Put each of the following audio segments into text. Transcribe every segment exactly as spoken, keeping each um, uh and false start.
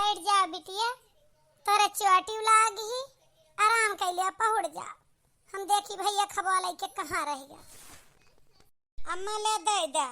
बैठ जा बिटिया, तोरे चोटी लागी, आराम कइ ले, पहुड़ जा। हम देखी भइया खबवा लइके कहाँ रह गया। अम्मा ले दइ दे,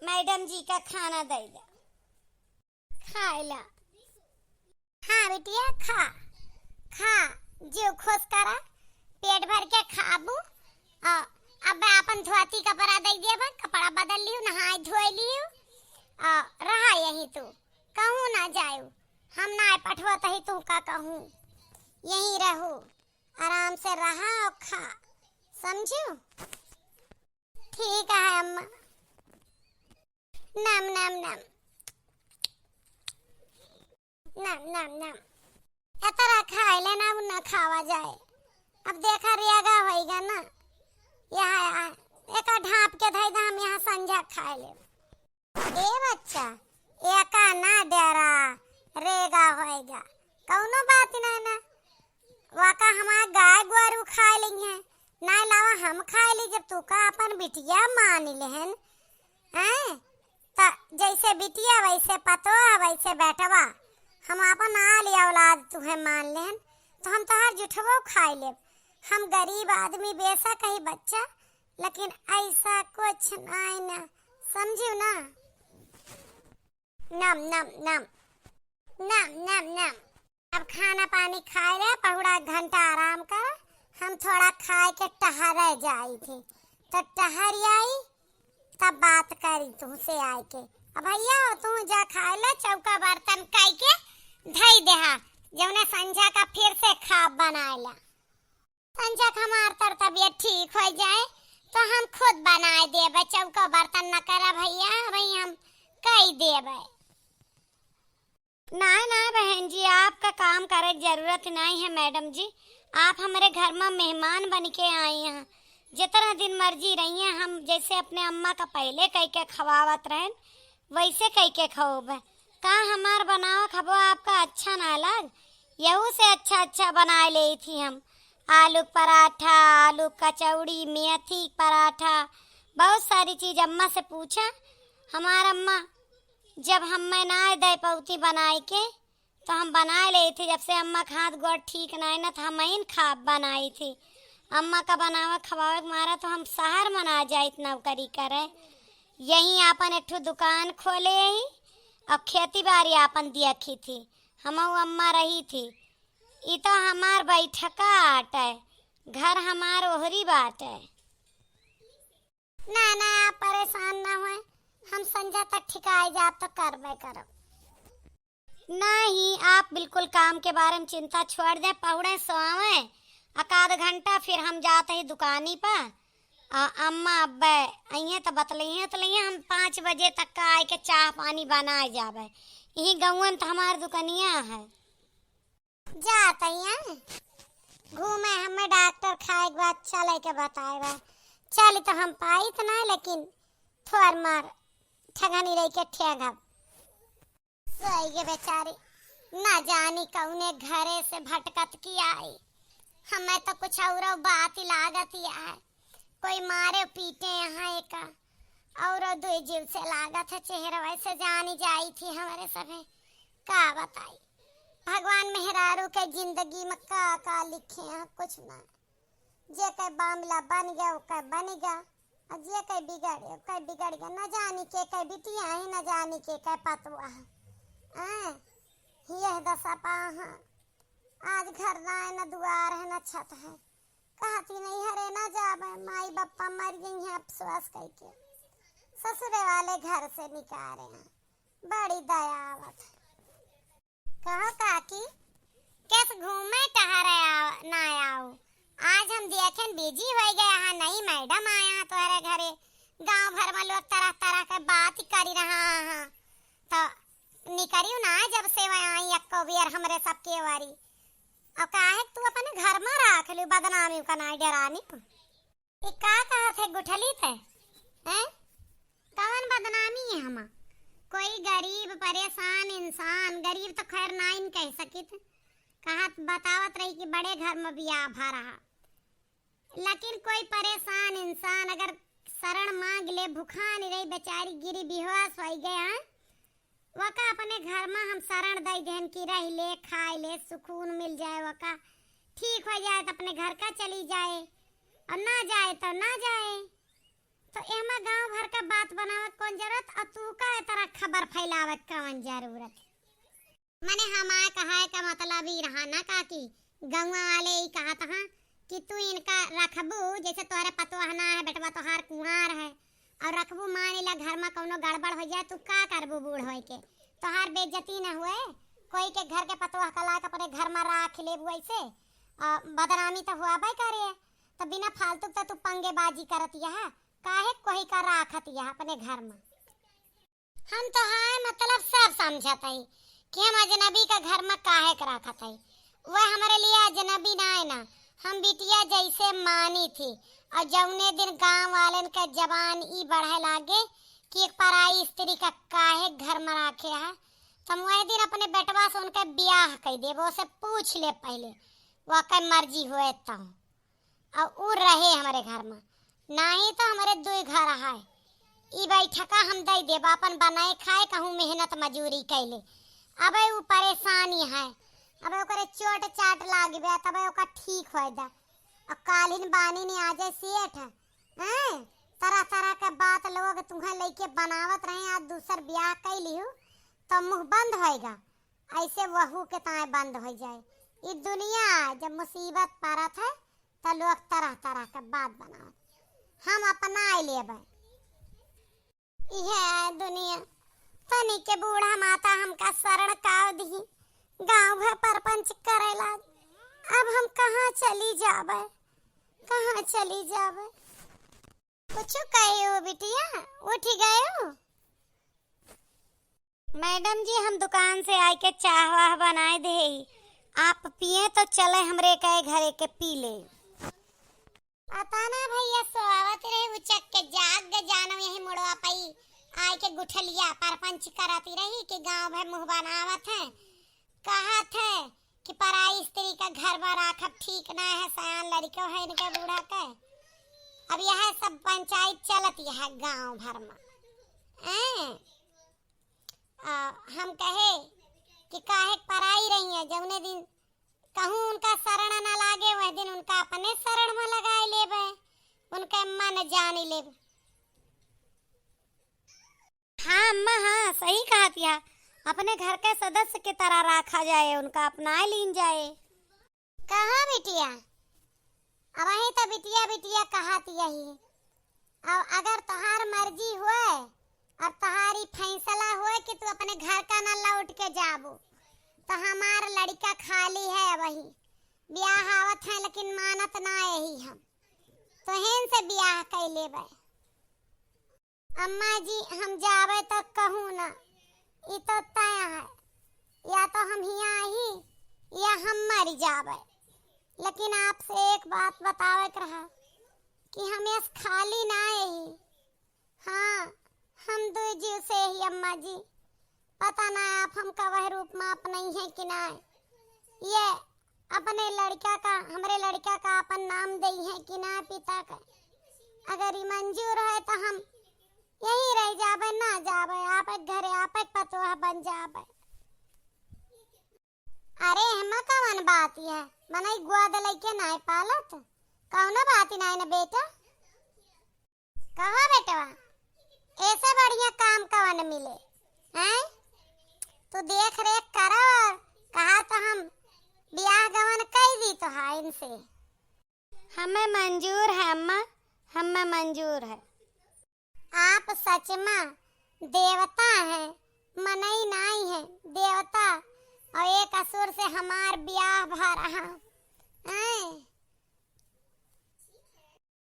मैडम जी का खाना दइ दे। खाइला। हाँ बिटिया, खा, खा, जीव खुश करा, पेट भर के खाबू। आ, अब आपन धोती कपड़ा दइ देबा, कपड़ा बदल लियो, नहाए धोए लियो। आ, रहा यहीं तू, कहूँ ना जायू, हम ना पठवत ही तू का कहूँ, यहीं रहू, आराम से रहा और खा, समझू? ठीक है अम्मा। नम, नम, नम। नम, नम, नम। एतरा खाइले ना, उ ना खावा जाए। अब देखा रेगा होइगा ना। यहाँ, यहाँ, एका ढाँप के धइ दा, हम यहाँ संझा खाइ लेब। ए बच्चा, एका ना डेरा, रेगा होइगा। कउनो बात नाहीं ना। वाका हमार गाय गोरू खाइ लेइहैं। नाहीं लावा हम खाइ ली, जब तू का अपन बिटिया मान लेहन। हैं? त जइसे बिटिया वइसे पतोह, वइसे बेटवा। हम आपन आली औलाद तुहे मान लेहन, त हम तोहार जुठवो खाइ लेब। हम गरीब आदमी बेशक ही बच्चा, लेकिन अइसा कुछ नाहीं ना, समझियो ना? नम, नम, नम। नम, नम, नम। अब खाना पानी खाइ ले, पहुड़ा घंटा आराम कर, हम थोड़ा खाइ के टहरे जाई थी, त टहर आई, तब बात करी तुहसे आइके। अब भइया, तू जा खाइ ले, चौका बर्तन कइके धइ देहा, जउने संझा का फिर से खाब बनाइला। संझा का हमार तर तबियत ठीक होइ जाए, त हम खुद बनाइ देबे, चौका बर्तन न करा भइया, अबहीं हम कइ देबे। नाहीं, नाहीं बहन जी, आपका काम करे क जरूरत नाहीं है मैडम जी। आप हमरे घर मा मेहमान बनिके आई हैं। जितना दिन मर्जी रहिए, हम जइसे अपने अम्मा का पहिले कइके खवावत रहेन, वइसे कइके खवाबे। का हमार बनावा खबो आपका अच्छा ना लाग? यहू से अच्छा अच्छा बनाइ लेई थी हम। आलू क पराठा, आलू क कचौड़ी, मेथी क पराठा, बहुत सारी चीज अम्मा से पूछा। हमार अम्मा जब हम्मे नाहीं दइ पउती बनाइ के, त हम बनाइ लेई थी। जब से अम्मा क हाथ गोड़ ठीक नाहीं ना, त हमहिन खाब बनाई थी। अम्मा का बनावे खवावे क मारा त हम सहर मा ना जाइत नौकरी करे। यहीं आपन एक ठो दुकान खोले ही अउर खेती बारी आपन देखी थी। हमहू अम्मा रही थी। ई त हमार बैठका आटे, घर हमार ओहरी बाटे। ना, ना, आप परेशान ना होए, हम संझा तक ठिकाए जाब त करबे करब। नाहीं, आप बिल्कुल काम के बारे मा चिंता छोड़ दें, पहुड़े सोवे, एक आध घंटा फिर हम जात ही दुकानी प। आ, अम्मा अब्बे अइहें त बतलइहें, बतलइहें, हम पाँच बजे तक का आइके चाह पानी बनाए जाबे। इही गउँवे मा त हमार दुकनिया है। जात ही हैं घूमे, हम्मे डॉक्टर खाए के बाद चले के बताए बा। चली त हम पाइत ना, लेकिन थोर मार ठगनी रही के ठेगब। सोई गे बेचारी, ना जानी कउने घरे से भटकत की आई। हम्मे त कुछ औरो बात ही लागत ही है। कोई मारे पीटे यहाँ एका। औरो दुई जीव से लागत है चेहरवा से जानी जाई थी हमरे सभे। का बताई, भगवान मेहरारू के जिंदगी मा का का लिखे हैं, कुछ ना। जे के मामला बन गया, ओके बन गया, अउर जे के बिगड़ गया, ओके बिगड़ गया। न जानी के के बिटिया है, न जानी के के पतवा है। हैं? यह दशा पा है। आज घर ना है, न दुआर है, न छत है। कहती नैहरे ना जाबे, माई बप्पा मर गई हैं अफसोस कइके। ससुरे वाले घर से निकारे हैं, बड़ी दया आवत है। कहो काकी, केस घूमे टहरे आव-, ना आओ? आज हम देखेन बिजी होइ गया है, नई मैडम आया है तोहरे घरे। गाँव भर मा लोग तरह तरह के बात ही करी रहा है, तो निकरियो ना जब से वह आई एक्को बियर हमरे सबके वारी। अब काहे तू अपने घर मा राख लियो बदनामी का नाई डेरानी? ई का कहत है गुठली ते? हैं? कवन बदनामी है हमा? कोई गरीब परेशान इंसान, गरीब तो खैर नाइन कह सकित, कहत बतावत रही कि बड़े घर मा बियाह भा रहा, लेकिन कोई परेशान इंसान अगर शरण मांग ले, भुखान रही बेचारी गिरी बेहोश होइ गया, वका अपने घर मा हम शरण दइ देहन कि रहि ले, खाइ ले, सुकून मिल जाए वका, ठीक होइ जाए त अपने घर का चली जाए, अउर ना जाए त ना जाए। त एहमा गाँव भर का बात बनावत कौन जरूरत, अउर तू का ए तरह खबर फैलावत कौन जरूरत? मने हमार कहे का मतलब ई रहा ना काकी, गउँवा वाले ई कहत हाँ कि तू इनका रखबू, जैसे तोहरे पतोह ना है, बेटवा तोहार कुँवार है, अउर रखबू, मान ला घर मा कउनो गड़बड़ होइ जाए, तू का करबू बूढ़ होइ के? तोहार बेइज्जती न हुए, कोई के घर के पतोह का लायक अपने घर मा राख लेबू ऐसे, अ, बदनामी त हुआ बे करे, त बिना फालतू के त तू पंगेबाजी करत यह, काहे कोई का राखत यह अपने घर मा? हम तोहार मतलब सब समझत हई कि हम अजनबी का घर मा काहे के राखत हई। वह हमरे लिए अजनबी नाय ना, हम बिटिया जैसे मानी थी। अउर जौने दिन गाँव वालन का जबान ई बढ़े लागे कि एक पराई स्त्री का काहे घर मा राखे है, त हम वह दिन अपने बेटवा से उनके ब्याह कइ देबो, ओसे पूछ ले पहिले, वकै मर्जी होए त। अउर ऊ रहे हमरे घर मा, नाहीं त हमरे दुइ घर है। ई बैठका हम दइ देब, आपन बनाए खाए, कहूँ मेहनत मजूरी कइले। अबे ऊ परेशानी है, अबे ओकरे चोट चाट लाग बे, तबे ओका ठीक होइ दा। अउर काल्हिन बानी ने आ जाए सेठ, हैं? तरह तरह के बात लोग तुहें लइके बनावत रहे, आज दूसर ब्याह कइ लिहू, त मुँह बंद होइगा। ऐसे वहू के ताए बंद होइ जाए। ई दुनिया जब मुसीबत परत है, त लोग तरह तरह के बात बनावत। हम अपनाइ लेबै। इहे है दुनिया। तनी के बूढ़ा माता हमका शरण काव दिही, गाँव भर परपंच करे लाग। अब हम कहाँ चली जाबै, कहाँ चली जाबै? कुछ कहे हो बिटिया, उठ गए हो? मैडम जी, हम दुकान से आइके चाह वाह बनाए देई, आप पिए तो चले हमरे के घरे के पी ले। पता ना भैया, सोवत रहे उचक के, जाग के जानो यही मुड़वा पई आइके गुठलिया परपंच करती रही कि गाँव भर मुँह बनावत है, कहत है कि पराई स्त्री का घर मा राखब ठीक ना है, सयान लड़िको है इनके बूढ़ा के। अब यह सब पंचायत चलत यह गाँव भर मा। हैं? आ, हम कहे कि काहे पराई रही है, जौने दिन कहूँ उनका शरण न लागे, वह दिन उनका अपने शरण मा लगाए लेबे, उनके मन जान लेबे। हाँ अम्मा, हाँ, सही कहत या, अपने घर के सदस्य के तरह राखा जाए, उनका अपनाए लीन जाए। कहाँ बिटिया? अबहीं त बिटिया बिटिया कहत यही। अब अगर तोहार मर्जी होए, अब तोहारी फैसला होए कि तू अपने घर का न लौट के जाबू, त हमार लड़िका खाली है अबहीं। ब्याह आवत है लेकिन मानत ना यही हम। तोहेन से ब्याह कइ लेबै। अम्मा जी, हम जाबै त कहूँ ना, ई तो तय है, या तो हम हियाँ आही, या हम मरि जाबै। लेकिन आपसे एक बात बतावे के रहा कि हम यस खाली ना यही। हाँ, हम दुइ जीव से ही अम्मा जी। पता ना आप हमका वह रूप मा अपनइहें कि ना। ये अपने लड़का का, हमरे लड़का का अपन नाम देइहें कि ना पिता का। अगर ई मंजूर है त हम यहीं रह जाबै, ना जाबै, आप एक घरे आप एक पतोह बन जाबै। अरे एहमा कवन बात है, मनई गोद लइके नाय पालत, कौनो बात ही नाय न बेटा। कहो बेटवा, ऐसे बढ़िया काम कवन मिले, हैं? तू देख रेख करो और कहा तो हम ब्याह गवन कइ दी तोहार इनसे। हमें मंजूर है अम्मा, हमें मंजूर है। आप सच मा देवता हैं, मनई नाई है, देवता। और एक असुर से हमार ब्याह भा रहा हैं।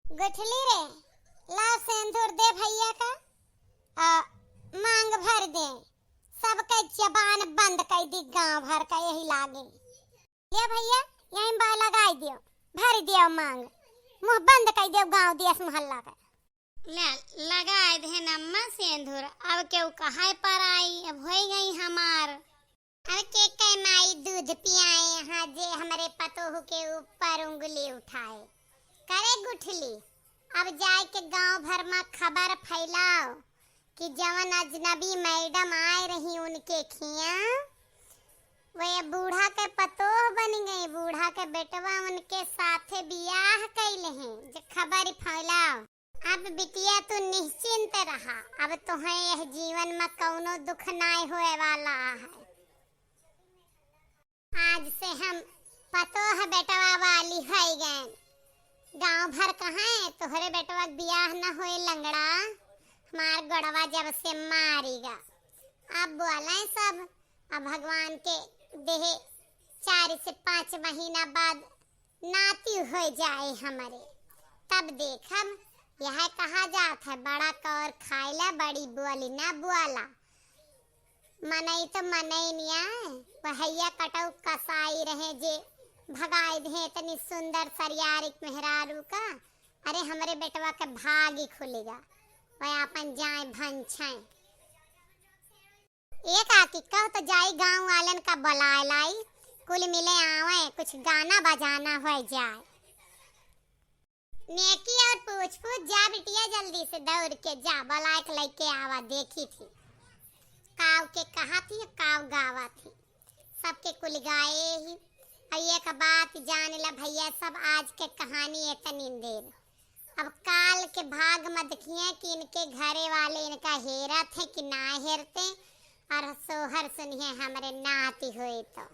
गुठली रे, ला सेंधुर दे भैया का, आ, मांग भर दे। सबके जबान बंद कइ दी गांव भर का यही लागे। ले भैया, यहीं बा लगाई दियो, भर दियो मांग, मुंह बंद कइ दियो गांव देश मोहल्ला का। ले, लगाए देन अम्मा सेंधुर, अब केहू कहाए पर आई, अब होइ गई हमार। अब के के माई दूध पियाए, हाँ, जे हमरे पतोह के ऊपर उंगली उठाए। करे गुठली, अब जाए के गांव भर मा खबर फैलाओ कि जवन अजनबी मैडम आए रही उनके खिया, वे बूढ़ा के पतोह बन गई। बूढ़ा के बेटवा उनके साथे बियाह कैले हैं, जे खबर फैलाओ। अब बिटिया तू निश्चिंत रहा, अब तोहे यह जीवन में कौनो दुख नाय होए वाला है। आज से हम पतोह बेटवा वाली होई गए। गांव भर कहें तोहरे बेटवा के बियाह न होए लंगड़ा, हमार गोड़वा जब से मारीगा। अब बोले सब, अब भगवान के देहे चार से पाँच महीना बाद नाती हो जाए हमरे, तब देखब। यह कहा जात है, बड़ा कौर खाइला, बड़ी बोली ना बोला। मनई तो मनई निया, वहैया कटऊ कसाई रहे जे भगाई दे इतनी सुंदर सरियारिक मेहरारू का। अरे हमरे बेटवा के भागी खुलेगा, वह आपन जाए भंछाए। ए काकी, कह तो जाई गाँव वालन का बुलाए लाई, कुल मिले आवे, कुछ गाना बजाना हो जाए। नेकी और पूछ पूछ जा बिटिया, जल्दी से दौड़ के जा, बुलाए के लेके आवा। देखी थी काव के कहा थी, काव गावा थी, सबके कुल गाए ही। और एक बात जान ला भैया, सब आज के कहानी इतनी देर। अब काल के भाग मत देखिए कि इनके घरे वाले इनका हेरत है कि ना हेरते, और सोहर सुनिए हमरे नाती हुए तो।